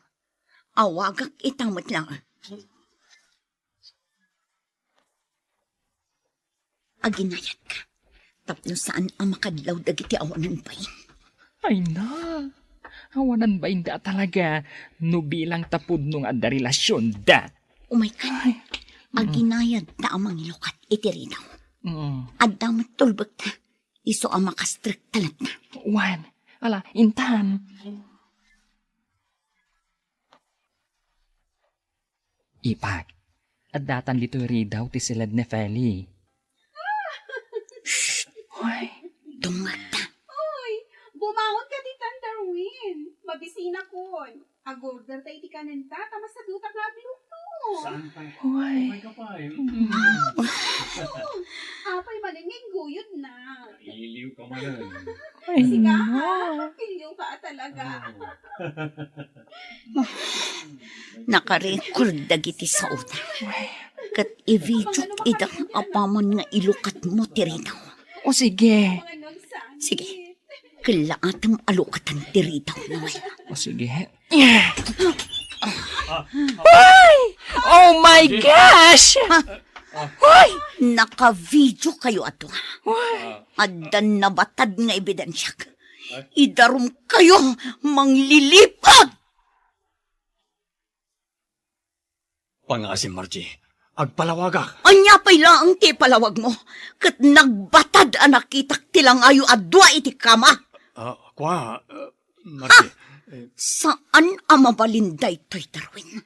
awagak ita met laeng. Aginayatka, tapno saan a makadlaw dagiti awanan bain. Ay na, awanan bainda a talaga no bilang ta pudno nga adda relasionda. Umaykan, ay, mm, aginayadta a mangilukat iti ridaw. Mm. Adda met tulbekta, isu a makastrek talaga. Wen, ala, intan. Ipag, addatan ditoy ridaw ti siled ni Feli. Shh! Hoy, dumngegta. Hoy, bumangon ka ditan, Darwin. Mabisinakon. Agorder ta iti kanenta, ta masadutak nga agluto. Saan pa? Hoy. May kapay. Mm. Oh, apay manen nga ingguyod na. Iliw ka manen. Ay, sika, no. Ha? Iliw ka talaga. Oh. Nakarecord dagiti saoda. Ket i-video ida apaman nga ilukatmo ti ridaw. O, sige. Sige. Kellaatem a lukatan ti ridaw, Noel. O, sige. Ay! Oh my gosh! Ay! Naka-video kayo ato. Ay! Addan nabatad nga ebidensiak. Idarum kayo, manglilipag! Pangaasim, Margie. Agpalawagak. Ania pay laeng ti ipalawagmo? Ket nagbatad a nakitak ti langayo a dua iti kama. Ah, kua, ah, Margie, eh, Saan a mabalin daytoy, Darwin.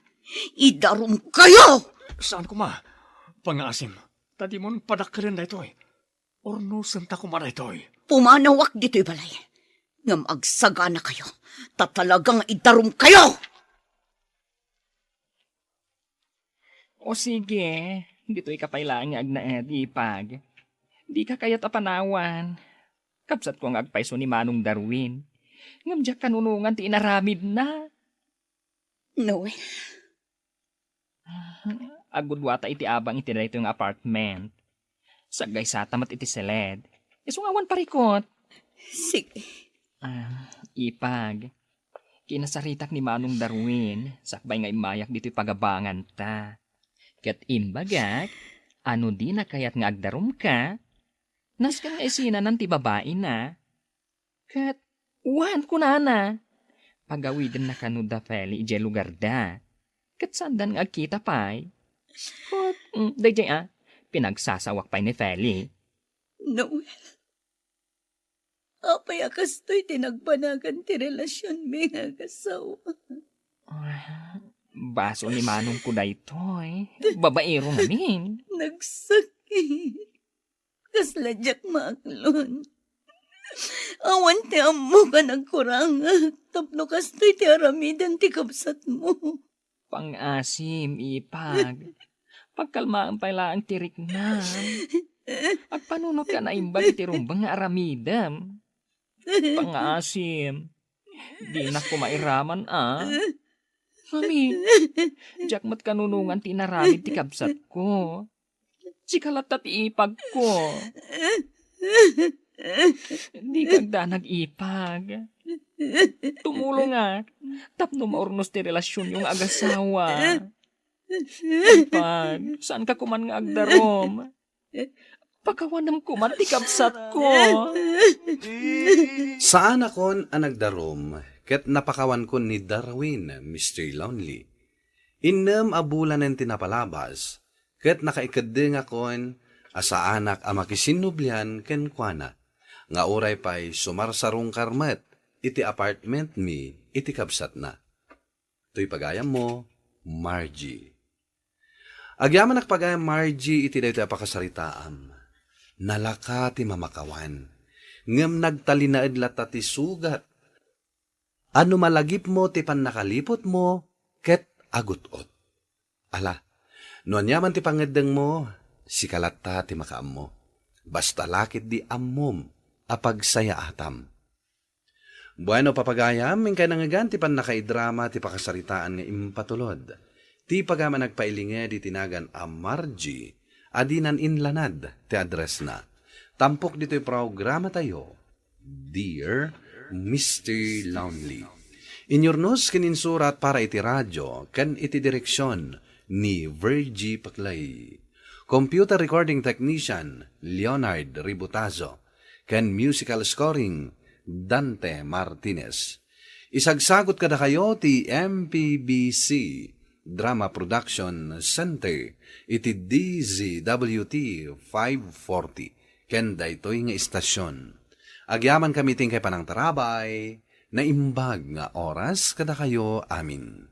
Idarumkayo! Saan koma? Pangaasim, ta dimon padakkelen daytoy. Urnosenta koma daytoy. Pumanawak ditoy balay. Ngem agsaganakayo, ta talagang idarumkayo! O sige, ditoyka pay laeng nga agnaed, Ipag. Dika kayat a panawan. Kabsatko nga agpayso ni Manong Darwin. Ngem diak kanunongan ti inaramidna. Noel. Agudwata iti abang iti daytoy nga apartment. Saggaysata met iti seled. Isu nga awan parikot. Sige. Ah, Ipag, kinasaritak ni Manong Darwin, sakbay nga immayak ditoy pagabanganta. Ket imbagak, ano dina kayat nga agdarumka, nasken nga isinanan ti babaina. Ket, wen kunana, pagawidenna kano da Feli idiay lugarda. Ket saandan nga agkita pay. Ket, mm, daydiay a, pinagsasawak pay ni Feli. Noel, apay a kastoy ti nagbanagan ti relasionmi nga agasawa? Ah, basol ni manongko daytoy. Babaero ngamin. Nagsakit. Kasla diak maaklon. Awan ti ammok a nagkurangak tapno kastoy ti aramiden ti kabsatmo. Pangaasim, Ipag. Pagkalmaem pay laeng ti riknam. Agpanunotka a naimbag iti rumbeng nga aramidem. Pangaasim. Dinak koma iraman a. Mami, diak met kanunongan ti inaramid ti kabsatko. Sika latta ti ipagko. Dika agdanag, Ipag. Tumulongak tapno maurnos ti relasionyo nga agasawa. Ipag, saanka koman nga agdarum. Pakawanem koman ti kabsatko. Saanakon a nagdarum ket napakawankon ni Darwin, Mister Lonely. Innem a bulanen ti napalabas ket nakaikeddengakon a saanak a makisinnublian kenkuana, nga uray pay sumarsarungkar met iti apartmentmi iti kabsatna. Toy pagayammo, Margie. Agyamanak pagayam, Margie, iti daytoy a pakasaritaam. Nalaka ti mamakawan, ngem nagtalinaed latta ti sugat. Ano malagipmo ti pannakaliputmo ket agut-ot. Ala, no ania man ti pangngeddengmo, sika latta ti makaammo. Basta la ketdi ammom a pagsayaatam. Bueno, papagayam, inkay nangngegan ti pannakaidrama ti pakasaritaan nga impatulod. Ti pagayam a nagpailinged iti nagan a Margie a dinan inlanad ti addressna. Tampok ditoy programatayo, Dear Mister Lonely. Inyurnos ken insurat para iti radio ken iti direksion ni Virgie Paclay. Computer recording technician, Leonard Ributazo. Ken musical scoring, Dante Martinez. Isagsagut kadakayo ti M P B C Drama Production Center iti D Z W T five forty ken daytoy nga istasyon. Agyamankami ti inkay panangtarabay, naimbag nga oras kadakayo amin.